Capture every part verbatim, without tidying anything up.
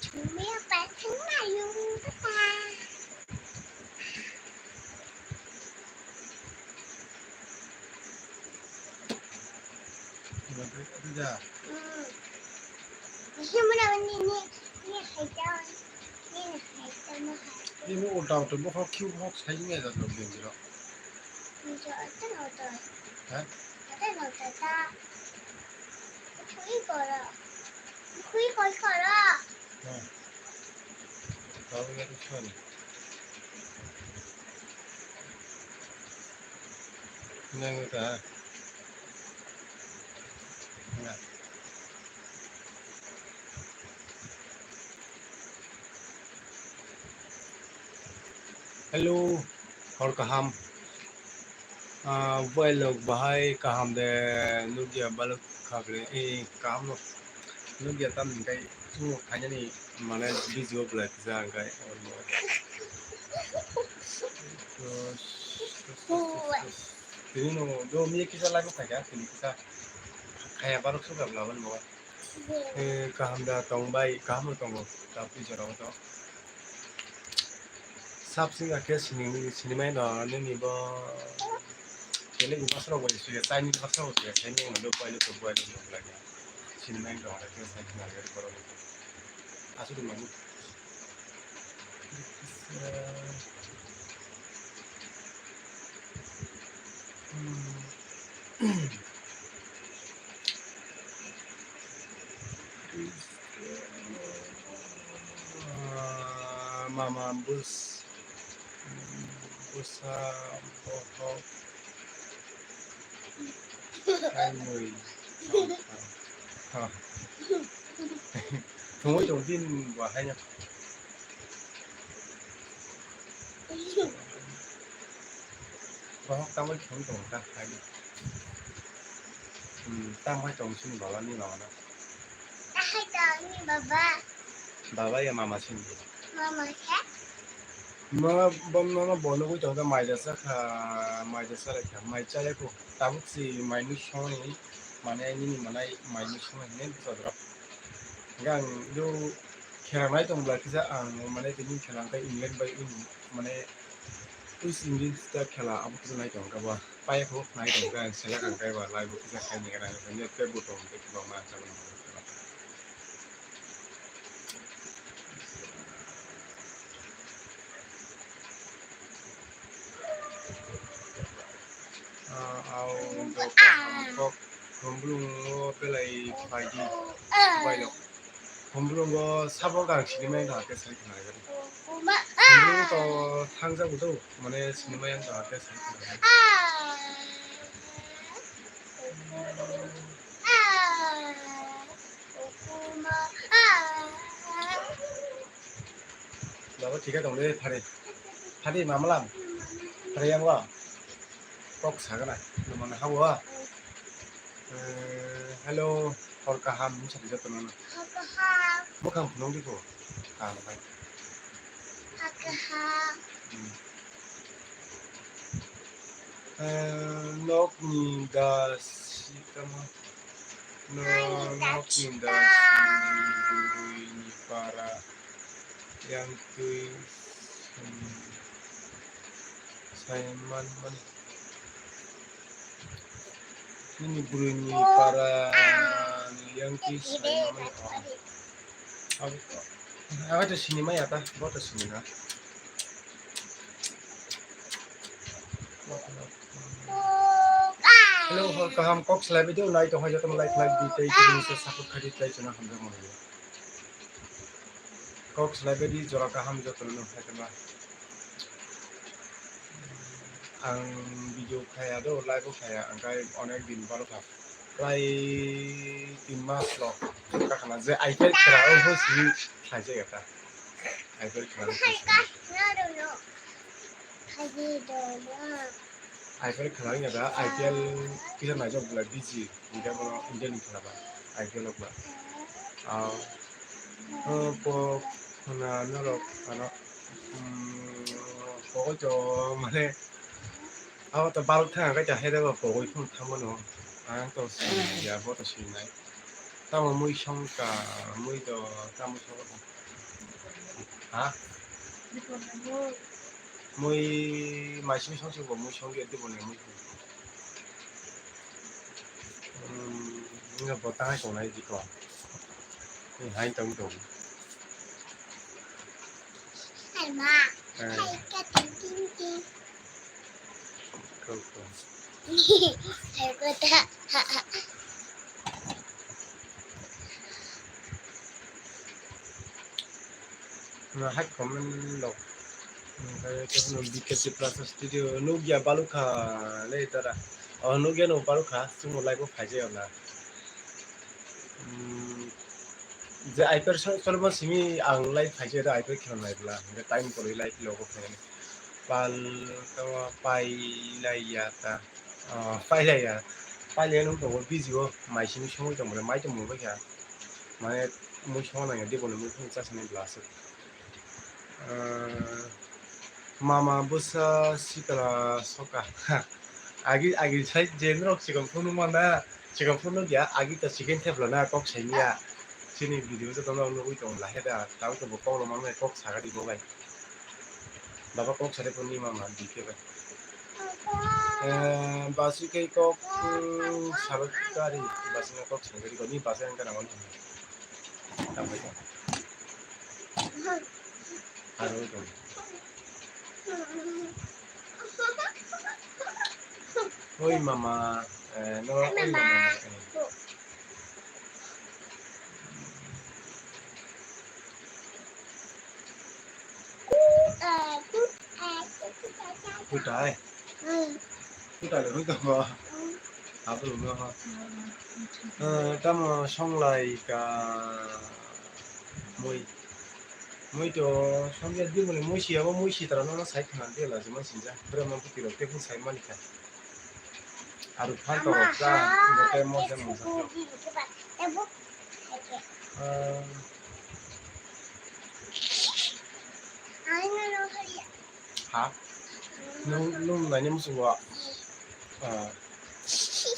Mia pa thang na yung ta. Ida. Hmm. Ni muna ni ni ni hai ta. Ni ni hai ta mo hai. Ni mo ulta ulta mo hok khiu hok sai ni ya jat lok din dilo. Ni jo ta no ta. Ha? Ta no ta ta. Khui koro. Khui koi koro. Ha. Kau ya tu sorry. Nang ta. Na. Hello, hor kaham. Ah, buai lok bahai kaham de nukya balok khabre, eh, kaham no nukya tam ni kai chungo khainani mane busy o belai kisa ang kai. Tini no do mi kisa live khaika, tini kisa khaya barok suka belaban bawa. Eh, kaham da tong bai, kaham no tongo, ta pui jora o to. Sab sing akhe sini, sini mai no, nini bo, kele ni basra bo suya, Chinese basra bo suya, Chinese no, lo pai lo, lo pai lo, lo pai lo. Sini mai no, akhe sai khna gari koro lo. Asu di mani. Hmm. Ah, mama bus, busa bohok, ai mui. Ha. Thungwi tong din bo haino. Bohok tangwi thung tong ta hai. Hmm, tang hai tong sini baba ni mama na. Tahai tong ni baba. Baba ya mama sini. Mama khe? Mama bom no no bono gwi tong ta mai jasa kha, mai jasa le kha, mai chaya ko. Tabuk si mai ni songni mane nini manai mai ni songni ne bwsa drop. Gang do khelanai tong bla kisa ang mane tini khelang kai England bai uni mane West Indies ta khela abo kisa nai tong ka ba. Paya ko nai tong ka selek ang kai ba lai bo kisa khai ni ka nai ne pe bo tong pe ba ma sa ba. Ah, au do kaham kok khumblung o belai phaidi bailok. Khumblung o sabo gang sini mai da ke sai khna gari. Khumblung to thangjago do, mane sini mai ang da ke sai khna gari. Baba thika tong de phari. Phari mamalam. Phari yang wa. Kok sagana. Mana hawa. Eh, hello. Hor kaham. Musa bisa teman. Hor kaham. Bukan punong di ko. Kaham kai. Hor kaham. Hmm. Eh, nok ni das tama. No, nok ni das ni para yang tui, hmm, sai man man. Nini bwrwi ni para ni yang tui sai man man. Abo, abo to sini maya ta, bo to sini na. Hello, hor kaham kok salai video nai tong hai joto like like di tei tini se support khai di tei chana hamjak mano. Kok salai video jora kaham joto no hai tama. Ang video khaya do, live o khaya, ang kai onek din baro kha. Prai tin mas lo kakana je I P L khela o ho sini khaijak ya ta. I P L khela o ho sini. I P L khela ya ta, I P L kisa naijak bwlai busy, India bono India ni khela ba, I P L rok ba. Ah, oh, po, na, norok, ano, hmm, pogoi to, mane, abo to balok thang, ang khe ta hai rw pogoi phano thangmano, ang to sini ya, bo to sini nai. Tamo mui song ka, mui to, tamo song ka. Ha? Mui maising song song bo mui song ge diboni mui. Hmm, nge bo tangai tongnai diko. Ni hai tong tong. Hai ma. Eh. Hai ka ting ting ting. Kau kau. Hai ko ta. Na hai comment rok. Omo B K C Plus Studio nukya balukha le tara. O nukya no balukha, chwngno live o phaijak na. Hmm, je I P L so-, solma simi ang live phaijak da I P L khela nai bla. Hingke time kwrwi live logo phainani. Pal tamo pailaiya ta. Ah, pailaiya. Pailaiya nung tongo busy o mai simi songwi tongmani mai tongmani bai kha. Mane mui songna ya diboni mui phung chasani bla aswk. Ah, mama bwsa sikla soka. Agi, agi sai je norok chikon phunu mana, chikon phunu dia, agi ta chicken thepla na kok sai niya. Chini video joto no nugwi tong la he da, tao to bo kok rok mang nai kok saga di bo bai. Baba kok sare phone ni mama di ke bai. Eh, basi kai kok, mm, saga kari, basi na kok saga di ko ni basi ang kana wani. Tamo ito. Aro ito. Oi mama, eh, no, oi mama. Eh. Putai. Putai lo tongo. Abo lo no. Eh, tamo songlai ka mui. Mui to songya di muni mui si abo mui si tara no sai khna de la jema sinja. Bere mo puti lo te phun sai mani kha. Aru phan to rok ta, bo te mo se mo sa. Ah. Ha? Nung, nung naini muchungo? Ah.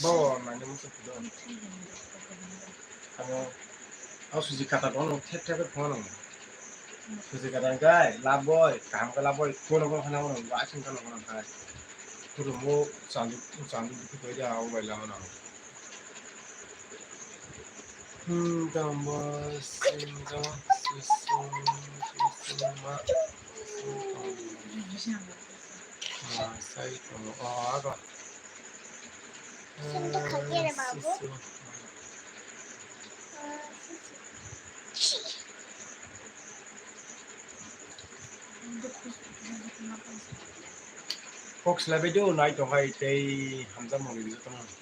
Bo naini muchung kudo. Amo, o suji kata bono thep thep phone nang. Suji kata kai, laboi, kaham ka laboi, kono kono khana kono, wa sing kono kono khai. Kurumo chandu, chandu dikhi koi ja, o bai lama nang. Hmm, tamo, sim, tamo, sim, sim, sim, ma, sim, tamo. Ma, sai, tamo, o, aga. Sim, to khaki re, babu. Sim, sim. Kok slaibai do, nai tong hai tei hamjakmani rijak tongmani.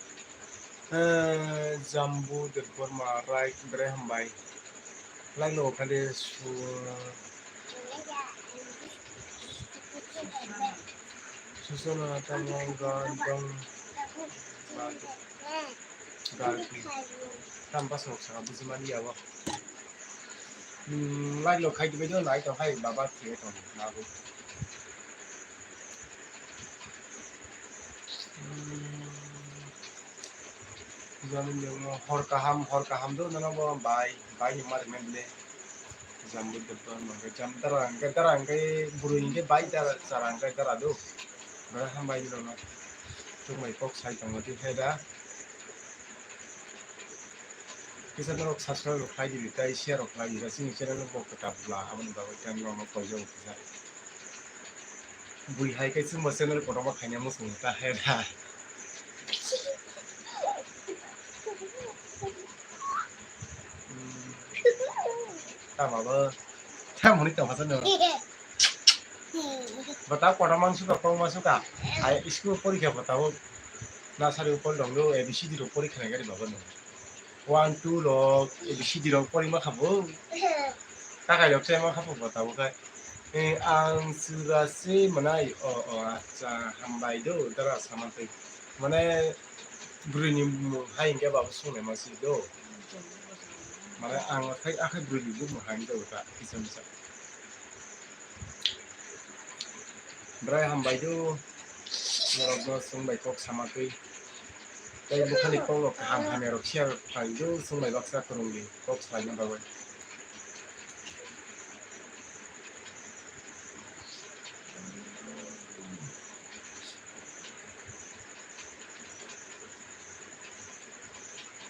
Eh, Jambu Debbarma, right, bere hambai. Lai lo khade su-, Susana tamo gan dong. Ba-, ba-, tam pas rok saka buji mani ya bo. Hmm, like lo khai dibai do, like to hai baba thiye tong lagu. Hmm, jani jani hor kaham, hor kaham do nana bo bai, bai ni mar men le. Jambu dotto no ke jam dara, ke dara, ke buru ke bai dara, sara ke dara do. Bara ham bai do no. Tuk mai kok sai tong di hai da. Kisa norok subscribe rok khlai di, tei share rok khlai di, chini channel bo kwtal bla, aboni bagwi tei norokno poijago kisa. Bui hai khe chwngbo channel kotorma khaina muchung ta hai da. Hmm. Tamo bo, tamo ni tongma sano. Bata kotorma suka, kongma suka. Ai school porikha bata bo. Nasari upor dong do, A B C D rok porikha nai gari baba no. One, two rok, A B C D rok pori ma khabo. Takai rok se ma khabo bata bo khai. Eh, ang sura se manai, o, o, acha, hambai do, dara samantwi. Mane, bwrwi ni mung hai hingke baba sungnai ma si do. Mane, ang akhai, akhai bwrwi ni bumung hai do ta, kisa misa. Bwrai hambai do, norokno chwng bai kok sama twi. Tei bukhani kok rok kaham hamya rok share khlai do, chwng bai baksa kwrwng di kok salaina bagwi.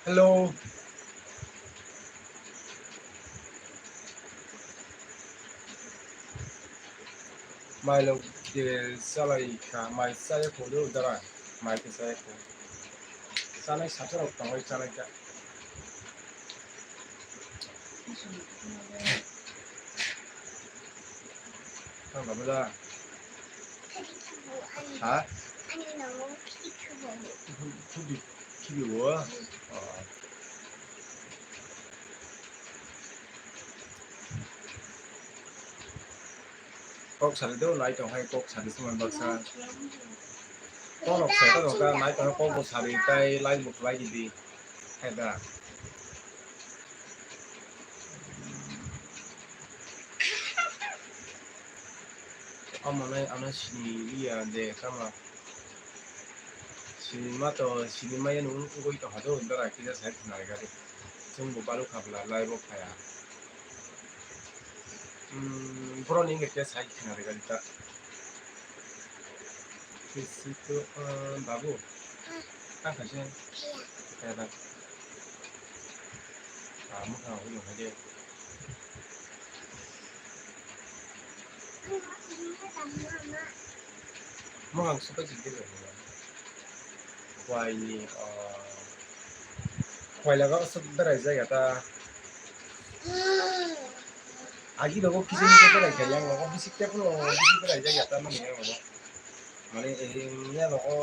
Hello. Mai lo, eh, salai kha, mai saya kho do dara, mai ke saya kho. Sanai sasa rok tongoi sanai ka. Tang ka bela. Ha? Ani no, khibi khibi wo. Oh. Kok sari do, lai tong hai kok sari sumai baksa. Kok rok sai ta rok ta, lai tong kok bo sari tai lai bo khlai di di. Hai da. Omo nai ano sini liya de kama. Sinima to, sinima ya nung ugoi to hado, dara kisa sai khna gari. Chwng bo balu khabla, lai bo phaya. Hmm, boroni wngkha khe sai khna gari ta. Kisi to, ah, babu. Tang kha se. Kaya da. Ah, mukha ugoi no hade. Mwkhang supai se khe kwai ni, ah, kwai laga aswk berai jaya ta. Agi rogo kisa kisa berai kha yang rogo bisik tei phano bisik berai jaya ta mani yang rogo. Mane, eh, miya rogo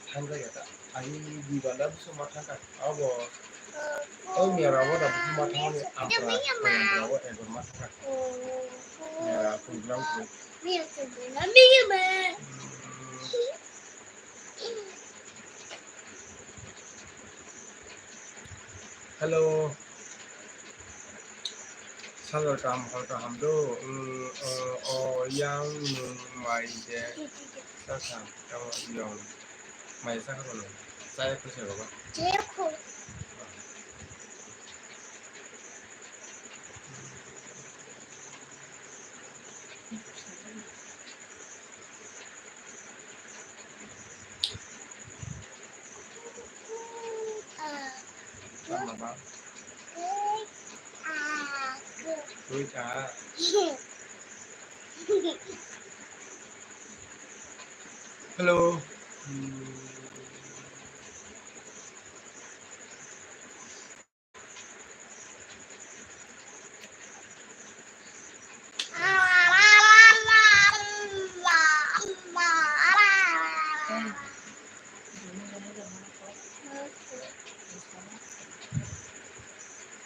thangjak ya ta. Ani dui banda buso ma thangkha. Abo, o miya rogo da buso ma thangmani ampra, ampra rogo egor ma thangkha. Miya program ko. Hello. Salwar kaham, hor kaham do. Mm, o, o, yang nung mai de. Saka, tamo yong. Mai saka kono. Saya ko se baba. Saya ko. Tama ba? Tui ka. Hello. Hmm.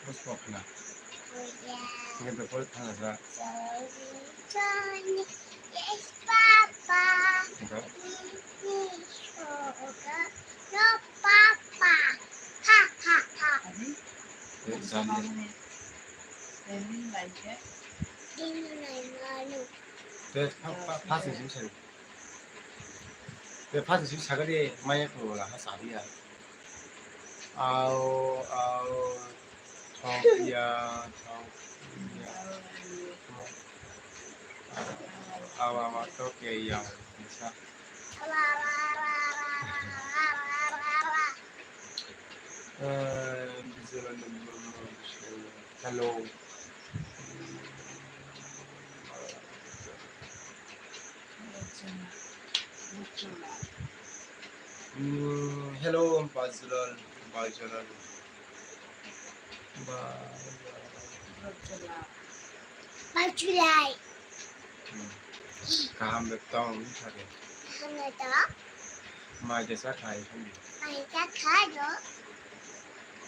Bos kok na. Nge be pol thang sa. Yes, Papa. Enggak. Ini suka. No, Papa. Ha, ha, ha. Adi? Eh, Zani. Ini lainnya. Ini lain lalu. Te, pa, pa, pas ni sini. Te, pas ni sini sagadi maya ko la ha sabi ya. Au, au, thok ya, thok ya. Au, au, thok ya, ya. Bisa. Eh, bisa lah, hello. Mm, hello, Bajulal, Bajulal. Ba, ba. Bajulai. Hmm. Kaham de tong, wngkha de. Kaham de tong. Mai de cha khai, wngkha de. Mai cha khai do.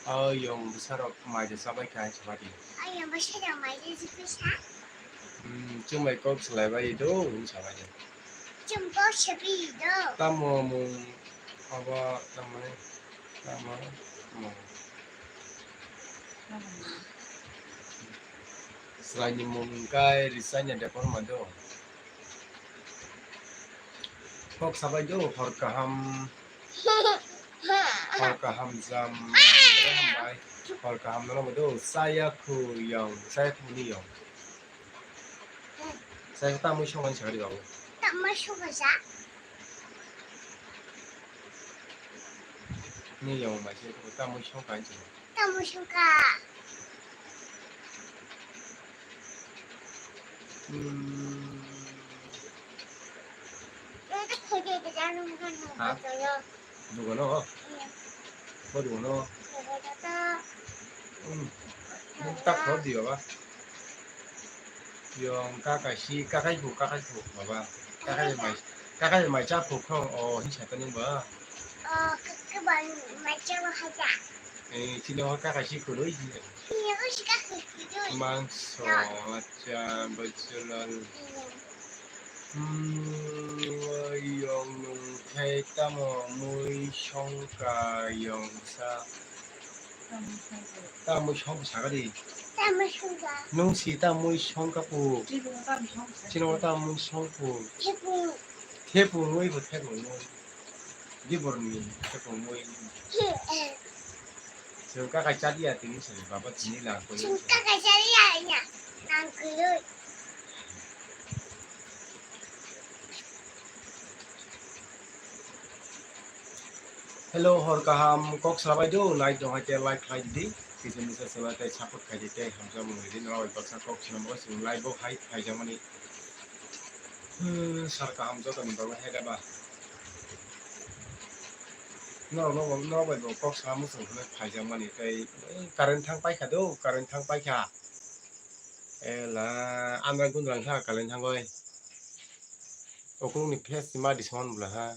O yong bwsarok mai de chabai khai, chabai de. O yong bwsarok mai de chabai sa. Hmm, chwng bai kok salai bai do, wng sabai de. Chwng kok sabai do. Tamo mung abo, tamo ne, tamo mung. Swraini mung wngkha Risanya Debbarma do. Kok sabai do, hor kaham. Hor kaham jam. Hor kaham nono bo do, saya khu yong, saya khu ni yong. Saya khu tamui songani sakari babu. Tamui songani sa. Ni yong mai saya khu tamui songani sa. Tamo sungkha. Hmm. Ito khede de janu janu Ha? Bato yo. Dugano? Iya. Bo dugano? Dugano to. Hmm. Mukta khor di baba. Yong kakai si, kakai bu, kakai bu, baba. Kakai mai, kakai mai cha bu khong, o, hi sa tani ba? O, kakai mai cha bu haja. Eh, chini ho kakai si kului si. Iya, ko si kakai kului. Mangso, acha, bachelor. Iya. Hmm, yong nung khai tamo mui songka yong sa. Tamwi song sakadi. Tamwi songkha. Nung si tamwi songkha pu. Chini bo tamwi songkha. Chini bo tamwi songkha pu. Thepung. Thepung wi bo thepung wi. Giborni thepung wi. He, eh. Chwng kakai chadiya tini sani baba tini lang koi. Chwng kakai chadiya ya. Nang koi. Hello, hor kaham, kok salabai do, like dong hai khe like khlai di, kisa misa sala tei support khai di tei hamjakmung ridi, norok bai baksa kok swnam bo chwng live bo hai phaijakmani. Hmm, sar kaham jotoni bagwi hai da ba. Norok no, norok bai bo kok salamu chwng hwnwi phaijakmani tei current thang paikha do, current thang paikha. Ela, andra gundra wngkha current thangwi. Okologni face ma dismon bwla ha.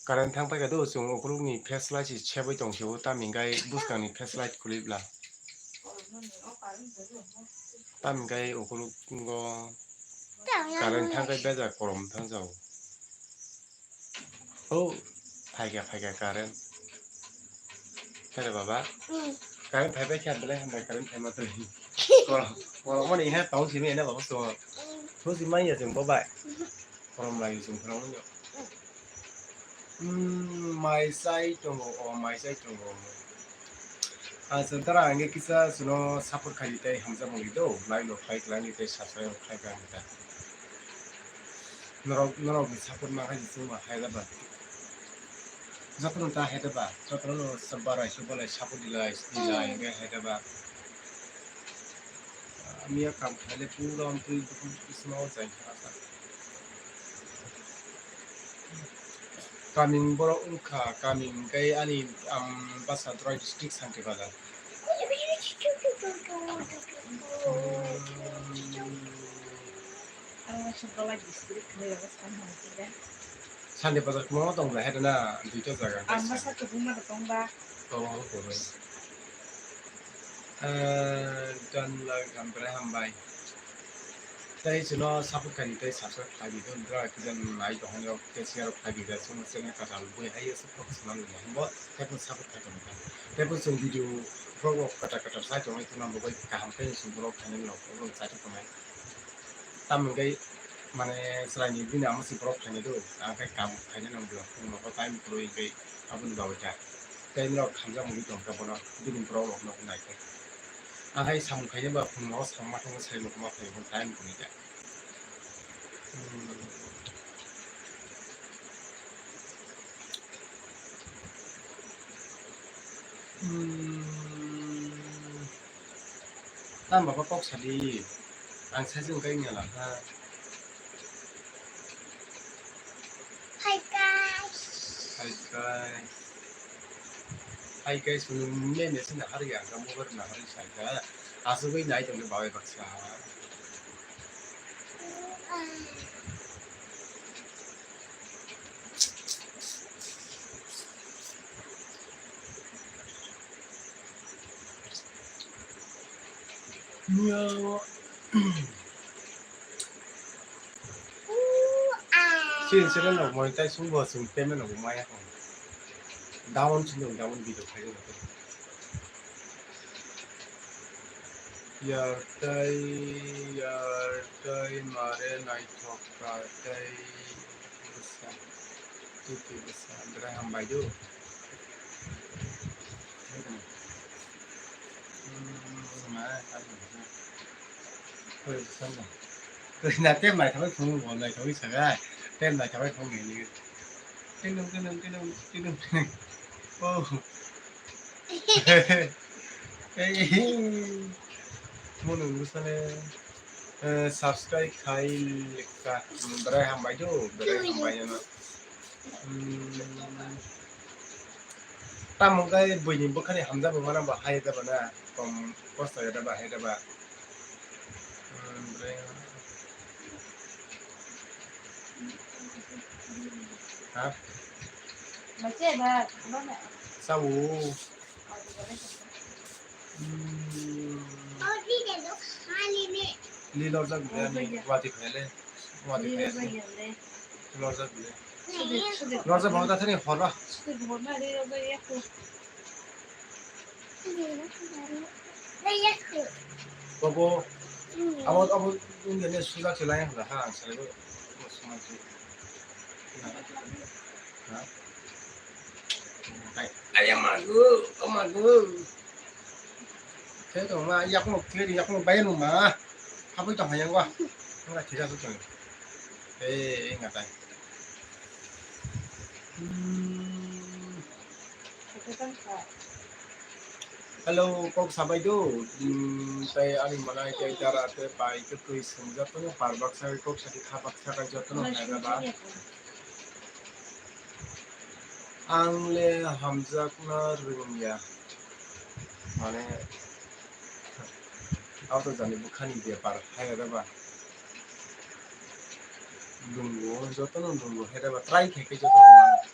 Current thang paikha do, chwng okologni face light se sebwi tong sio, tamni hwnkhe bwskangni face light khulibla. Tamni hwnkhe okologo current thangkhe bejak korom thangjago. Oh, phaikha, phaikha current. Hello, baba. Hmm. Current phaibai khe belai hambai current phaima twi. Korom, korom mani he tong simi ene baba so. Hmm. Thusi manya chwng bo bai. Hmm. Korom lai chwng phano manya. Hmm, mai chai tongo, o mai chai tongo. Ang chwng tara ang kisa chwngno support khai tei hamjakmung ridi, like rok khai, like tei subscribe rok khai kha ang ta. Norok, norok ni support ma khai chwng ma khai da ba. Jotono ta hai da ba, jotono no barai su balai support dilai, dilai hingke hai da ba. Miya kam khaile pura amtwi bukhuk bisma o jai kha sa. Kaming borok wngkha, kaming khe ani, um, basa Durai district Santi Bazar. Santi Bazar kumo tong le hai na duita jaga. Ang masa kubuma da tong ba. Tong ho kubui. Eh, dan la gambra hambai. Tei chwngno support khaidi tei subscribe khaidi, don dra kijan nai tong rok tei share rok khaidi da chwngno channel kwtal bui hai se focus man nai bo tei bo support khai tong kha. Tei bo chwng video vlog rok kwtal kwtal sai tong nai tongna bo bai kaham khe chwng vlog khainai rok vlog chai tong nai. Tamo hwnkhe mane chwraini bini amo se vlog khainai do, ang khe kam khainai nang vlog phungo nogo time kwrwi hwnkhe aboni bagwi kha. Tei norok khamjak mungwi tong kha bono bini vlog rok no nai khe. Ang hai samung khainai ba phungo nogo samung ma thangma sai rok ma phai bo time kwrwi kha. Hmm. Hmm. Tam baba kok sadi. Ang sai jeng kai ngala ha. Hi guys. Hi guys. Hi guys, nung meme sina hari ang kamu ber na hari sai ka. Asugwi nai tong babai baksa. Sini sini no monetize sung bo sung payment no maya ko. Down sini down video khai ko. Yartai, yartai mare naithok ka tei bwsa, titi bwsa, bwrai hambai do. Hmm, ma, twi na tem naithok phung bo naithok saga, tem naithok phung ni. Tinung, tinung, tinung, tinung, tinung. Oh. Ei, munu musane, eh, subscribe khai lekha. Berai hambai do, berai hambai ano. Hmm. Tamo kai buini bukhani hamjak bo mana ba hai da ba na. Kom kosto ya da ba hai da ba. Hmm, berai. Ha? Bache ba, ba na. Sao. Hmm. Li lorjak bile ani wati phele. Wati phele. Lorjak bile. Lorjak bile thani hora. Bobo, abo, abo, wngya ne sujak se lai ha, ang salai bo, bo suma se. Ha? Ai, ai, ama gu, ama gu. Khe tong ma, yakno khe, yakno bai no ma. Habui tong hayang wa. Nga thira su tong. Eh, nga tai. Hmm. Hello, kok sabai do. Hmm, tai ani manai tai dara te bai te twi swngjak tono, par baksa kok sadi kha baksa kai jotto no hai ba. Ang le hamjakna rwngya. Mane, abo to jani bukhani bepar hai da ba. Dungo, jotono dungo, hai da ba, try khe khe jotono mano.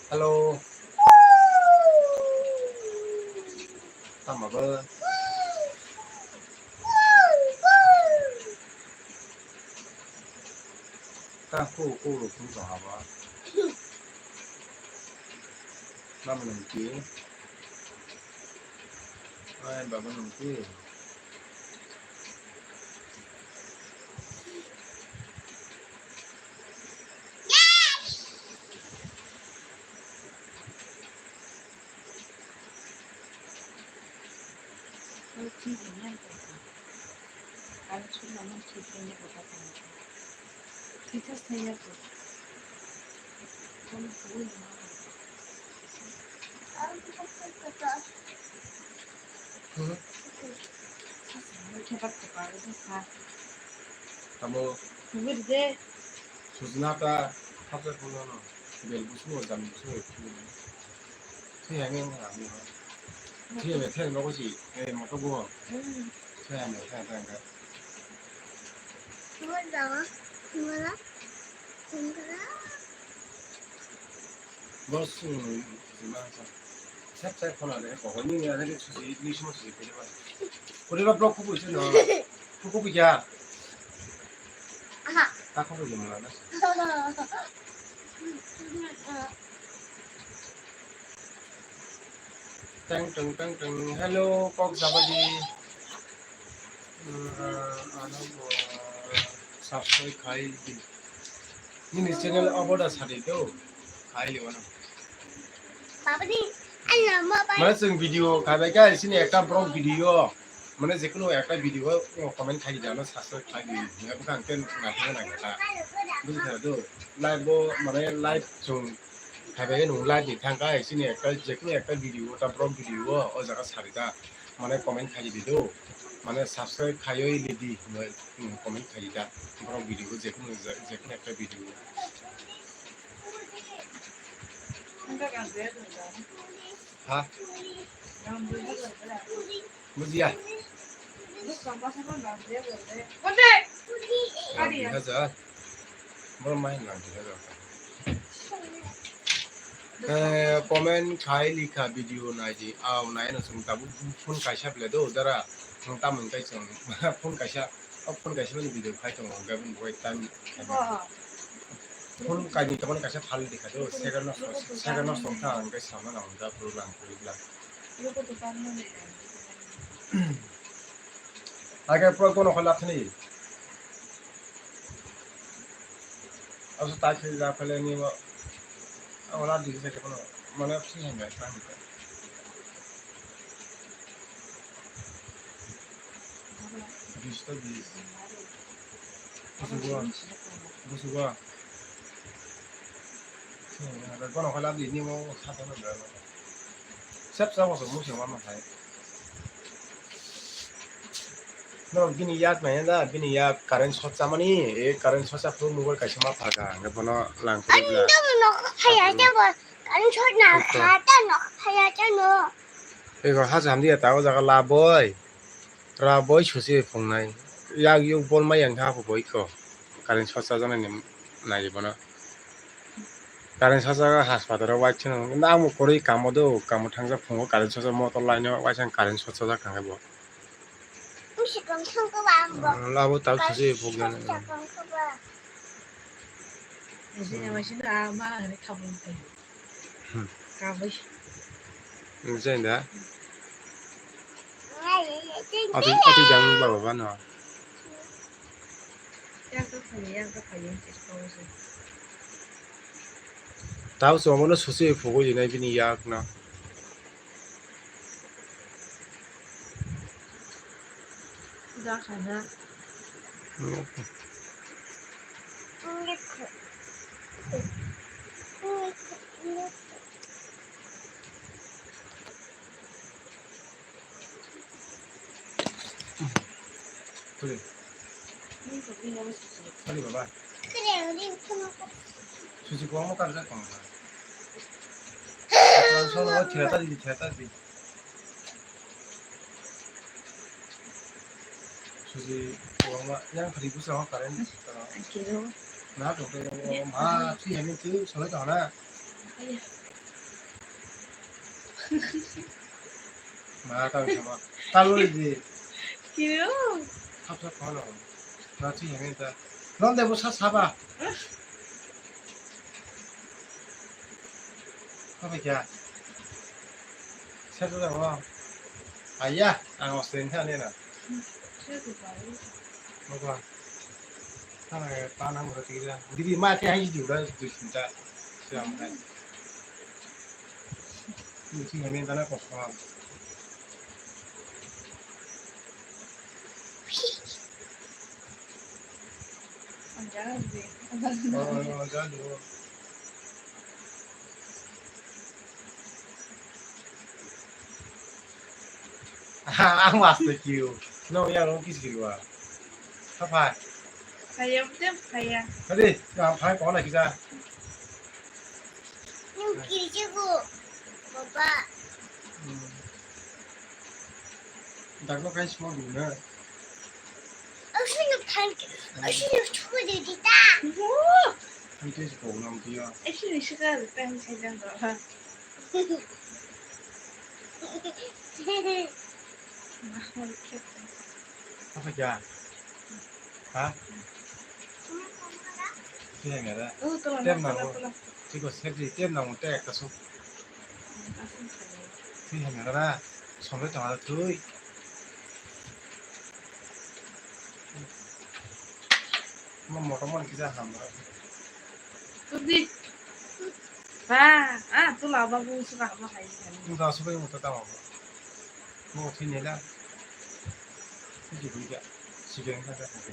Hello. Tama ba. Ta ko ko ro kun sa ba. Mama nang ki. Ai baba nang ki. Tamo. Sujna ta hapsa khulano. Bel busu jam busu. Thwi hai nang ha, thwi hai, thwi hai, thwi hai, nogo si, eh, moto bo. Thwi hai, thwi hai, thwi hai. Bos, sep, sep, khona de, ko ni ya de, susi, ni simo susi, pede ba. Kore ba block ko busi no. Ko buya. Aha. Ta ko buya mala na. Tang, tang, tang, tang. Hello, kok sabai di. Hmm, ano bo subscribe khai di. Nini channel abo da sadi do. Khai li wano. Baba di, ano mo ba. Mane chwng video khai bai kha, sini ekta vlog video. Mane jekunu ekta video o comment khai di, ano subscribe khai di. Ngai bwkha ang ken ngai ngai ta. Bujikha do. Live bo mane live chwng Hai bai nwng live ni thang kha, hai sini ekta, jekunu ekta video, ta vlog video o, o jaga sari ta, mane comment khai di do, mane subscribe khaiwi li di, hinwi, mm, comment khai di ta, vlog video o, jekunu, jekunu ekta video. Ha? Bujiya. Dui hajar. Boro mai nang dui hajar. Eh, comment khai likha video nai di. Aw, nai no chwng tabuk phone kaisa bele do dara. Chwng tamoni kai chwng phone kaisa. O phone kaisa mani video khai tongo. Gabon boy time. Phone kaini tongmani kaisa phal dikha do, second no, second no song kha ang khe sama nang da bro lang kuri bla. Age pro kono khola thani. Aso ta khe ja phale ni mo. Ora di se kono mane si hanga ta. Bis to bis. Busugo. Busugo. Gono khala bini mo sata no dra. Sep sa mo so mo se ma ma hai. No bini yak na da bini yak current short chamani e current short cha phuru mobile kaisa ma phaga. Bono lang kuri bla. Ani no phaya jabo. Current short na kha ta no phaya ta no. Ego ha jam dia ta o jaga la boy. Ra boi susi phungnai. Yak yuk bol mai yang kha boi ko. Current short chajaknai ni nai bono. Current short chajak haspatalo waisano. Namo kwrwi kamo do, kamo thangjak phungo current short chajak motor line o waisano current short chajak thangkhe bo. Labo tak susi phungnai. Hmm. Kabui. Nung jai da? Ati, ati jang baba ba no. Yang to phai, yang to phai, yang to phai. Tao so mono susi phugui nai bini yak no. Kali baba. Susi ko mo kar ja kong. Sono theta di, theta di. Susi, wama, yang kari busa wama karen. Kiro. Na, to, to, ma, si, yang itu, soalnya tahu na. Iya. Ma, tahu sama. Tahu di. Kiro. Apa kau lo? Na, si, yang itu. Non debo sa saba. Apa kya? Saya tu tahu. Ayah, ang oseng kan ni na. Mokla. Tana ya, tana mo tira. Didi ma te hai ju da du sinta. Siya mo. Ni ti ne tana ko ko. Ang mas to kiu. No, ya, no, kis kirwa. Apa? Kaya, betul, kaya. Tadi, apa, kau nak kita? Yung kiri ko, baba. Hmm. Dakno kai sima duna. Asino thank you. Asino chukuri dita. Ang tei si program tiya. Asino sika tang sai jang do. Apa kya? Ha? Tei hwnwi da? Tei nango. Tei ko sep di, tei nango, tei ekta sok. Tei hwnwi da? Somle tong ada tui. Mo motor mo kisa hamra. Tudi. Ba, ah, tu la ba bu su ba ba hai. Tu da su ba mo ta ta ba. Mo thwi nela. Kuji kuji. Sigen ka ka ka.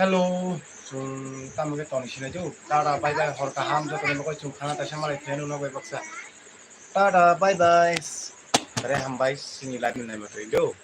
Hello, chwng tamo khe toni sinai do. Tata bye bye, hor kaham, joto ni bagwi chwng khana taisa malai pheno no bai baksa. Tata bye bye. Re hambai sini live ni naima twi do.